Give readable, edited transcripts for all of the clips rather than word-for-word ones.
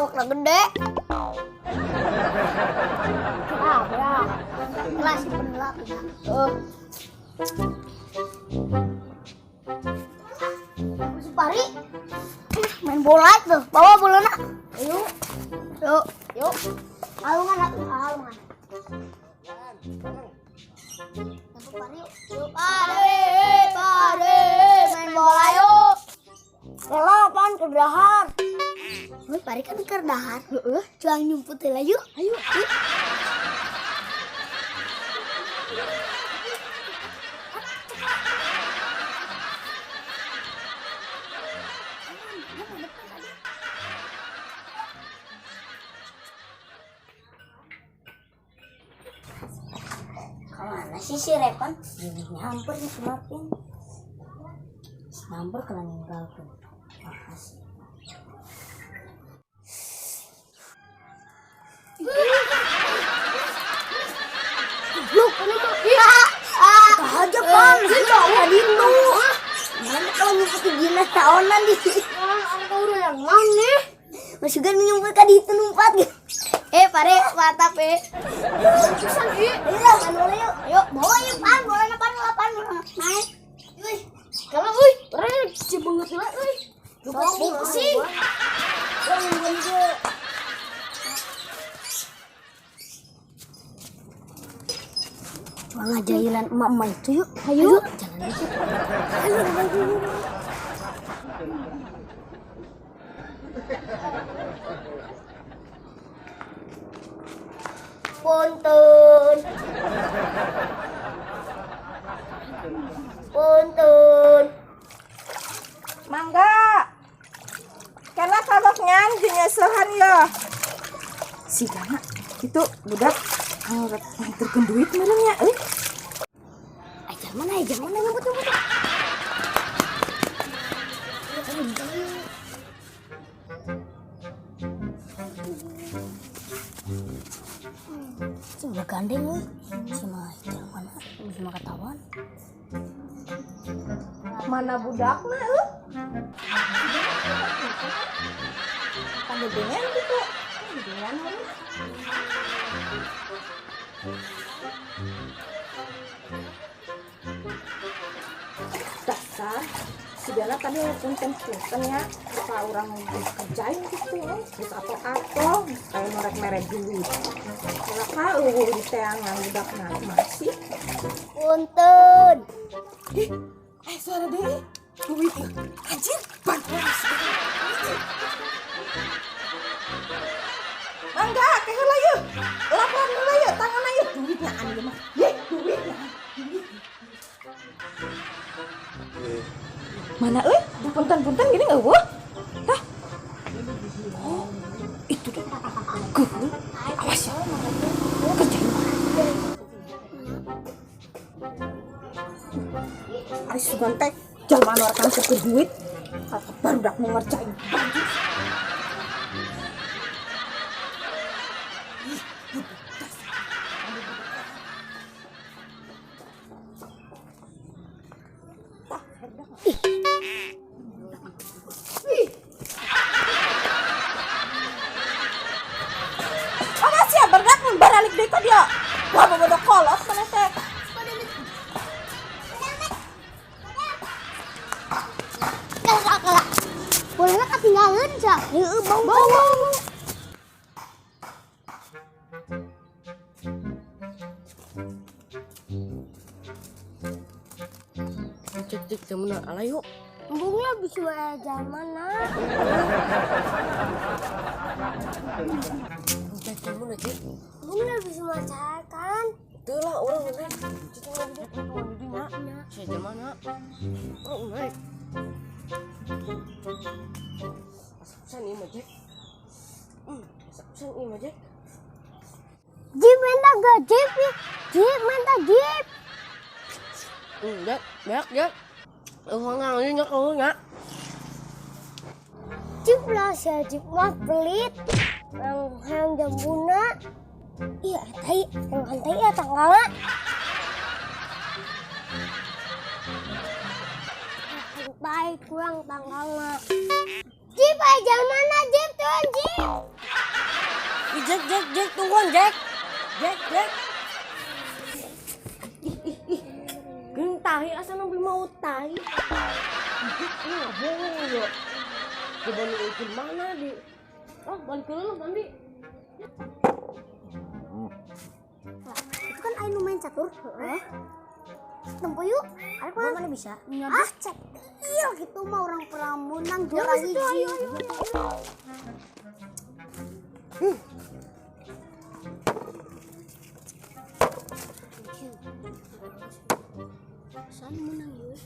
Awakna gede. Ah, ya. Kelas simpen lah. Heeh. Supari main bola tuh, bawa bolana. Ayo. Yuk, yuk. Alungan atuh, alungan. Pari yuk. Yuk, pare, pare, main bola yuk. Bola apaan keur dahar? Wih, pari kan keur dahar. Heeh, cuang nyumput heula yuk. Ayo, yuk. Kemana sih si Repan? Nyamper nih si Marvin. Si nyamper kena ninggalkan. Makasih. Goblok, kenapa? Kita aja pan, tadi itu. Mana kalau nyumput di gina taonan di. Aku udah yang mana? Masih kan nyumput ka ditu numpat. Pare, mantap eh. Pisan ieu. Ayo lah, main bola yuk. Ayo, bawa yuk pan, bola pan, bola pan, naik. Wih, kalau euy, urang cibeungeut heula euy. Lupa sih. Coba ngajailan emak-emak itu yuk. Ayo, jalan dikit. Ayo, ayo, ayo. Punten. Punten. Mangga. Karena kaloknya jeung nyeuseuhan ya. Si Gana itu budak anu rek nganterkeun duit meureun nya euy. Ajar mana, ajar mana nyebut nyebut. Coba gandeng euy. Cuma ajar mana, cuma ketahuan. Mana budakna euy? Panggedengan gitu. Panggedengan euy. Dasar si Dana tadi punten-punten ya apa orang kerjain gitu terus atau kayak norek mere duit kalau kau di teangan budakna masih Punten. Ih, suara deh duit anjir bantuan mangga ke heula yeuh laporan heula yeuh tangan yeuh duitnya anu mah ye duitnya mana euy punten-punten gini eueuh tah oh itu tuh geul awas ya kerjain ari sugan teh jalma anu rek nganterkeun duit barudak nu ngerjain. Awas ya berdak mun baralik deui ka dia. Wah bobodo kolot maneh teh. Kalah, kalah. Bolanya ketinggalan, Cak. Heeh, bau, bau. Cek cek temen ala yuk. Embungnya bisa aja mana? Cek temen aja. Embungnya bisa maca kan? Itulah orang naik. Cek temen aja. Si mana? Orang naik. Asa nih mah Jack. Asa nih mah Jack. Jeep minta gak jeep? Jeep minta jeep. Jack, Jack, Jack. Uang nggak kau nggak. Jeep lah si jeep mah pelit. Yang jambuna. Iya, tai, yang tai ya tanggalna. Baik kurang tanggalna. Jeep aja mana jeep tuan jeep. Jack, Jack, Jack, tungguan Jack. Jack, Jack. Ih, ih, ih. Geuning tahi asa nembe mau tahi. Jack, ini nggak bohong ya. Coba nu ucul mana di? Ah, balik dulu lah nanti. Itu kan ayo main catur. Heeh. Tempo yuk. Ayo mana bisa? Ah, cek. Iya gitu mah orang peramunan juara hiji. Ayo, ayo, ayo. San menang yuk.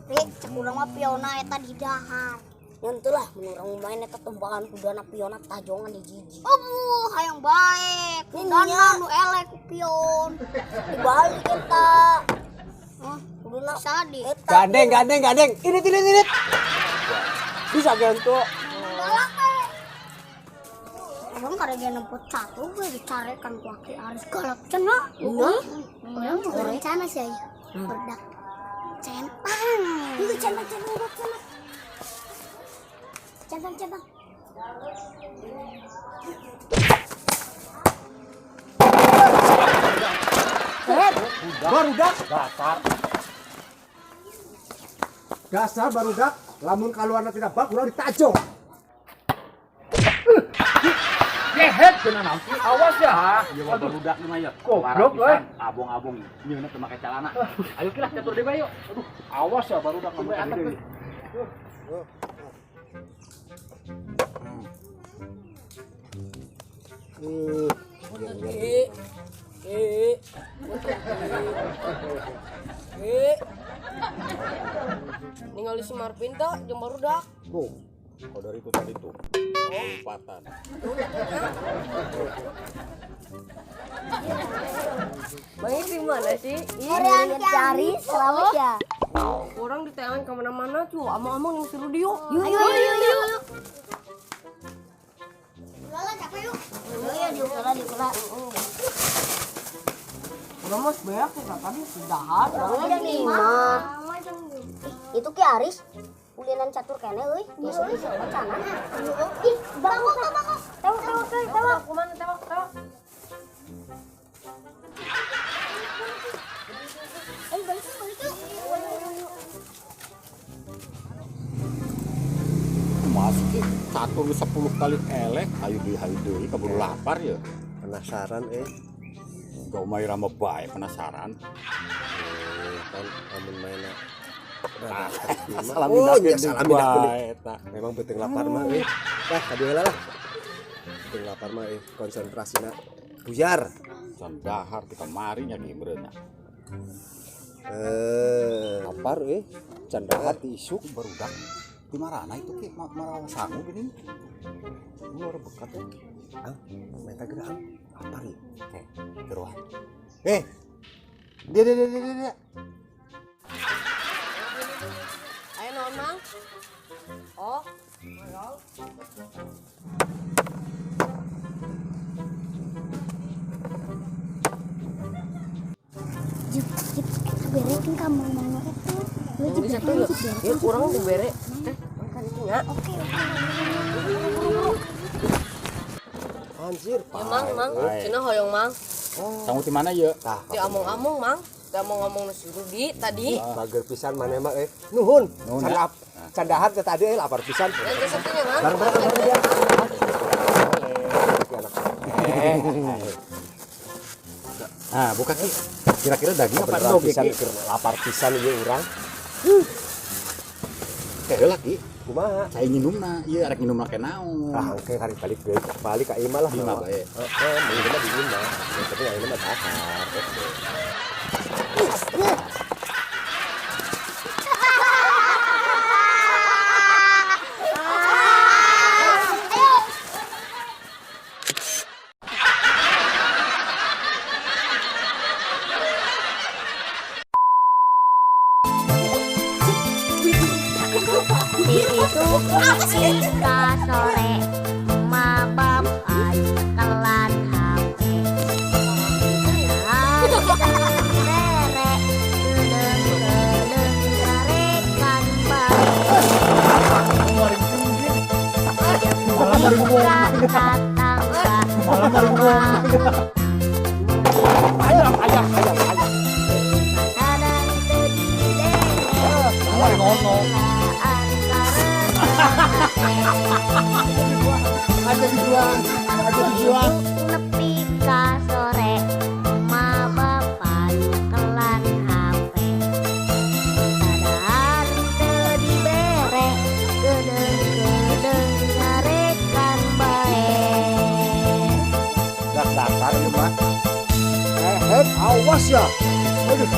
Cek urang mah piona eta di dahar. Nyentuh lah, mun urang main eta tembakan kudana piona tajongan di jiji. Abuh, hayang bae. Kudana nu elek ku pion. Dibalik eta. Hah, kuduna sadi. Gandeng, gandeng, gandeng. Irit, irit, irit. Bisa ganto. Galak eh. Urang kada ge nempot catu gue dicarekan ku Aki Aris galak cenah. Heeh. Urang mau rencana sih aya. Berdak. Centang. Itu centang, centang, centang. Centang, centang. Barudak. Dasar. Dasar barudak, lamun kaluarna tidak bak urang ditajong. Gehet cenah naon sih? Awas ya. Ieu mah barudak mah ya. Goblok euy. Abong-abong nyeuna teu make calana. Ayo kilah catur deui bae yuk. Aduh, awas ya barudak mah deui. Ningali si Marvin teh jeung barudak. Tuh, kalau dari itu tadi tuh. Lompatan. Bang di mana sih? Korean cari selamat ya. Orang di Thailand kemana-mana cu, amang-amang yang seru diuk. Yuk, yuk, yuk, yuk. Lala capek yuk. Iya, diukala, diukala. Udah mas banyak ya tadi sudah. Udah nih mah. Itu Ki Aris. Ulinan catur kene euy. Biasa bisa rencana. Ih, bangun bangun. Tewak tewak tewak. Kumaha tewak tewak. Ayo balik yuk, balik yuk. Masuk catur 10 kali elek, ayo deui keburu lapar ya. Penasaran eh. Gak umai rame bae penasaran. Kan amun mainna. Salam Oh, ya, salam eta. Memang penting lapar mah euy. Lah, kadieu heula lah. Penting lapar mah euy, konsentrasina buyar. Can dahar kita mari nya di meureunna. Lapar euy. Can dahar ti isuk barudak. Di marana itu ki marawa sangu geuning. Luar bekat ya. Ah, meta geura lapar ya. Oke, geruan. Eh. Dia dia dia dia dia. Ayo naon Mang? Oh, ayo. Jip, jip, eta berekin ka mang-mang itu. Lu Bisa tuh. Ya kurang dibere. Teh, makan itu nya. Oke, oke. Anjir, Ya Mang, Mang, cenah hoyong Mang. Sangu di mana ye? Tah, Di among-among Mang. Di among-among nu si Rudi tadi. Bager pisan maneh mah euy. Nuhun. Nuhun, Can ya. can dahar teh tadi euy lapar pisan. Dan teh satunya Mang. Bareng-bareng bareng dia. Nah, buka Ki. Kira-kira daging apa Beneran dog pisan Ki? keur lapar pisan ieu urang. Teh heula Ki. Kumaha? Cai nginumna, ieu arek nginumna ke naon? Ah, engke hari balik deui, balik ka imah lah. Imah bae. Heeh, mun mah di imah. Yang penting ayeuna mah dahar. Oke. Itu ketika sore mabab kelan HP bere keleng carekan bae. Datang Ayam, ayam, ayam, ayam. Kadang teu dibere. Salah ngono. Aja dijual, aja dijual. Nepi ka sore ma bapa nyekelan HP. Sadar teu dibere, kedeung-kedeung nyarekan bae. Dah dasar ieu mah. Hehet, awas ya. Aduh.